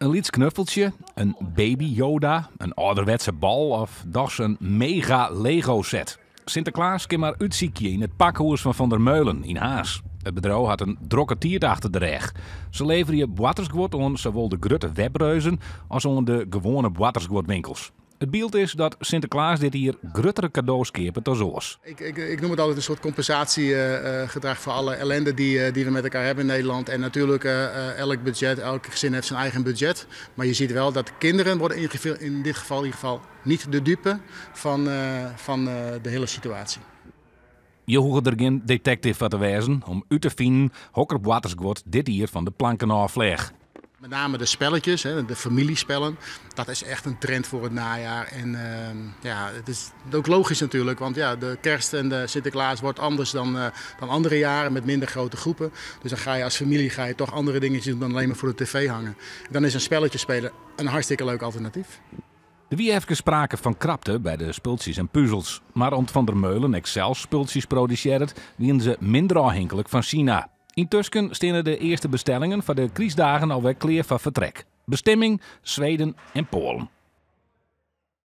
In lyts knuffeltsje, in baby Yoda, in âlderwetse bal of dochs in mega Lego set. Sinteklaas kin mar útsykje yn it pakhûs fan Van der Meulen yn Harns. It bedriuw hat in drokke tiid achter de rêch. Se leverje boartersguod oan sawol de grutte webreuzen as oan de gewoane boartersguodwinkels. It byld is dat Sinteklaas dit jier gruttere kado's keapet as oars. Ik, ik, ik noem het altijd een soort compensatiegedrag voor alle ellende die we met elkaar hebben in Nederland. En natuurlijk, elk budget, elk gezin heeft zijn eigen budget. Maar je ziet wel dat kinderen worden in dit geval, in ieder geval niet de dupe van de hele situatie. Je hoege der gjin detective foar te wêzen om út te finen hokker boartersguod dit jier fan de planken ôffleach. Met name de spelletjes, hè, de familiespellen, dat is echt een trend voor het najaar. En ja, het is ook logisch natuurlijk, want ja, de kerst en de Sinterklaas wordt anders dan andere jaren met minder grote groepen. Dus dan ga je als familie ga je toch andere dingetjes doen dan alleen maar voor de tv hangen. En dan is een spelletje spelen een hartstikke leuk alternatief. Der wie efkes sprake fan krapte by de spultsjes en puzels. Mar om't Van der Meulen ek sels spultsjes produsearret, wiene se minder ôfhinklik fan Sina. Yntusken steane de earste bestellingen foar de krystdagen alwer klear foar fertrek. Bestimming Sweden en Poalen.